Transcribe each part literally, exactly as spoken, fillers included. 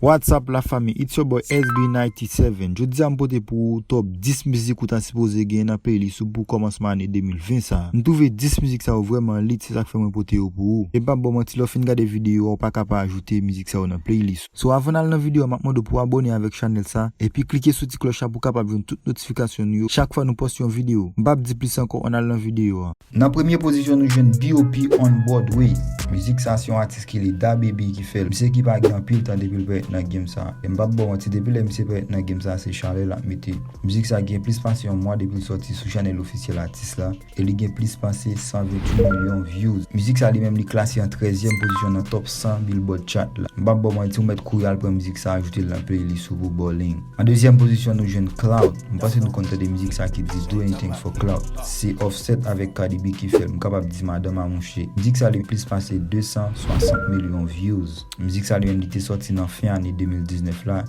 What's up la fami, it's your boy S B ninety-seven. Jodi a m pote pou ou top dis mizik ou ta sipoze gen nan playlist ou pou kòmansman ane de mil ven sa. M twouve dis mizik sa yo vrèman lit, se sa k fè mwen pote yo pou ou. E m p ap ba w manti, lè w fin gade videyo a, ou pa ka pa ajoute mizik sa yo nan playlist ou. So, avan n al nan videyo a, m ap mande w pou w abòne avèk chanèl sa, epi klike sou ti klòch la pou w kapab jwenn tout notifikasyon nou yo chak fwa nou poste yon videyo. M p ap di plis ankò, ann al nan videyo a. Nan premye pozisyon, nou jwenn B O P On Broadway. Mizik sa se yon atis ki rele DaBaby ki fè l. Misye ki pa gen anpil tan depi l parèt nan game sa. E m p ap ba w manti, depi lè misye parèt nan game sa, se chalè l ap mete. Mizik sa gen plis pase yon mwa depi l sòti sou chanèl ofisyèl atis la. E li gen plis pase san venntuit milyon views. Mizik sa li menm li klase an trèzyèm pozisyon nan top san Billboard chart la. M p ap ba w manti, ou mèt kouri al pran mizik sa, ajoute l nan playlist ou pou bowling. An dezyèm pozisyon, nou jwenn Cloud. M panse nou konn tande mizik sa ki di Do Anything for Cloud. Se Offset avèk Cardi B ki fè l. M kapab di madanm a mouche. Mizik sa li plis pase de san swasant milyon views. Mizik sa li menm li te sòti nan fen ane de mil diznèf la.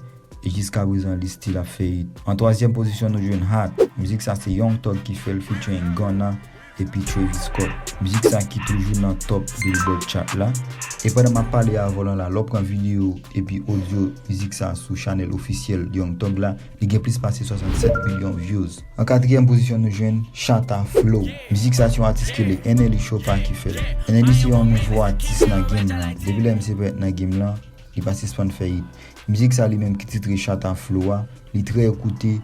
E jiska prezan li still ap fè hit. An twazyèm pozisyon, nou jwenn Hot. Mizik sa se Young Thug ki fè l featuring Gunna epi Travis Scott. Mizik sa ki toujou nan top Billboard chart la. E pandan m ap pale avè w lan la, lè w pran videyo epi odyo mizik sa sou chanèl ofisyèl Young Thug la, li gen plis pase swasannsèt milyon views. An katriyèm pozisyon, nou jwenn Shatta Flow. Mizik sa se yon atis ki rele N L E Choppa ki fè l. N L E se yon nouvo atis nan game lan. Depi lè misye parèt nan game lan, li pa sispann fè hit. Mizik sa li menm ki titre Shatta Flow a, li trè ekoute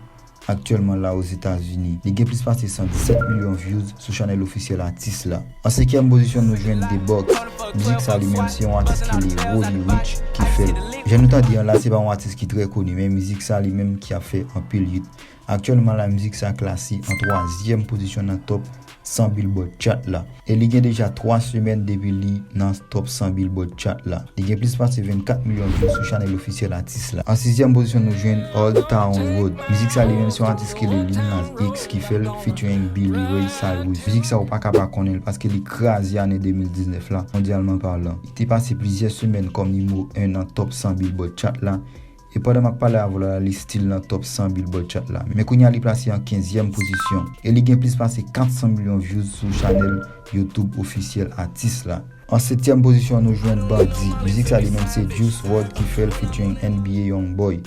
aktyèlman la Ozetazini. Li gen plis pase san disèt milyon views sou chanèl ofisyèl atis la. An senkyèm pozisyon, nou jwenn The Box. Mizik sa li menm se yon atis ki rele Roddy Ricch ki fè l. Jan nou tande an la, se pa yon atis ki trè koni, men mizik sa li menm ki ap fè anpil hit. Aktyèlman la, mizik sa klase an twazyèm pozisyon nan top san Billboard chart la. E li gen deja twa semèn depi li nan top san Billboard chart la. Li gen plis pase vennkat milyon views sou chanèl ofisyèl atis la. An sizyèm pozisyon, nou jwenn Old Town Road. Mizik sa li menm se yon atis ki rele Lil Nas X ki fè l, featuring Billy Ray Cyrus. Mizik sa ou pa ka pa konnen l paske li kraze ane de mil diznèf la, mondyalman palan. Li te pase plizyè semèn kòm nimewo en nan top san Billboard chart la. E pandan m ap pale avè w la, li still nan top san Billboard chart la. Men kounye a li plase an kenzyèm pozisyon. E li gen plis pase kat san milyon views sou chanèl YouTube ofisyèl atis la. An setyèm pozisyon, nou jwenn Bandi. Mizik sa li menm se Juice world ki fè l featuring N B A Youngboy.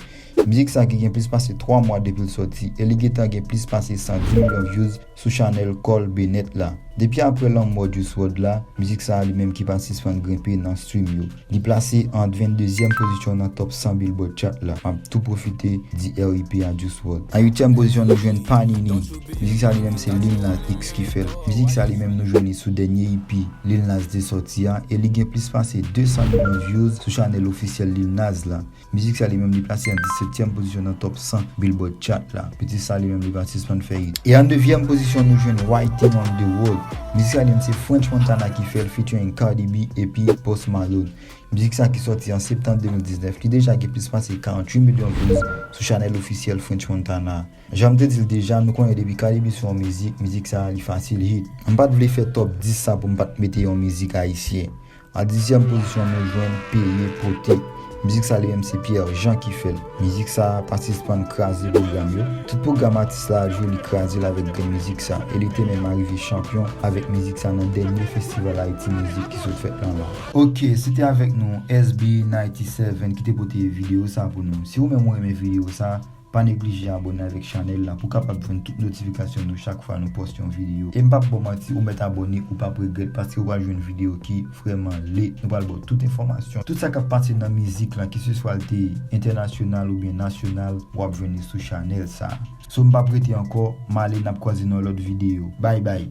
Mizik sa ki gen plis pase twa mwa depi l sòti, e li gentan gen plis pase san dis milyon views sou chanèl Cole Bennett la. Depi apre lanmò Juice world la, mizik sa li menm ki pa sispann grenpe nan stream yo. Li plase an venndezyèm pozisyon nan top san Billboard chart la. M ap tou pwofite di R I P a Juice world. An uityèm pozisyon, nou jwenn Panini. Mizik sa li menm se Lil Nas X ki fè l. Mizik sa li menm nou jwenn li sou dènye E P Lil Nas te sòti a, e li gen plis pase de san milyon views sou chanèl ofisyèl Lil Nas la. Mizik sa li menm li plase an disetyèm pozisyon nan top san Billboard chart la. Piti sa li menm li pa sispann fè hit. E an nevyèm pozisyon, nou jwenn Writing on the Wall. Mizik sa li menm se French Montana ki fè l, featuring Cardi B epi Post Malone. Mizik sa ki sòti an septanm de mil diznèf, li deja gen plis pase karanntuit milyon views sou chanèl ofisyèl French Montana. Jan m te di l deja, nou konnen depi Cardi B sou yon mizik, mizik sa li fasil hit. M pa t vle fè top dis sa pou m pa t mete yon mizik ayisyen. An dizyèm pozisyon, nou jwenn Peye Pote. Mizik sa li menm se Pierre Jean ki fè l. Mizik sa pa sispann kraze pwogram yo. Tout pwogram atis la jwe, li kraze l avèk grenn mizik sa. E li te menm arive chanpyon avèk mizik sa nan dènye festival Haiti Music ki sot fèt lan la. Ok, se te avèk nou S B ninety-seven ki te pote videyo sa pou nou. Si ou menm ou renmen videyo sa, pa neglije abòne avèk chanèl la pou w kapab jwenn tout notifikasyon nou chak fwa nou poste yon videyo. E m p ap ba w manti, ou mèt abòne, ou p ap regrèt paske w pral jwenn videyo ki vrèman lit. Nou pral ba w tout enfòmasyon, tout sa k ap pase nan mizik lan, keseswa l te entènasyonal oubyen nasyonal, w ap jwenn li sou chanèl sa. So m p ap rete ankò, m ale, n ap kwaze nan lòt videyo. Bye bye.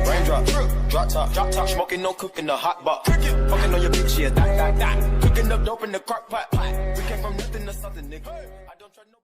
Raindrop, drop top, drop top, smoking, no cooking, the hot box. Fucking on your bitch, yeah, that, that, that. Cooking up dope in the crock pot, pot. We came from nothing to something, nigga.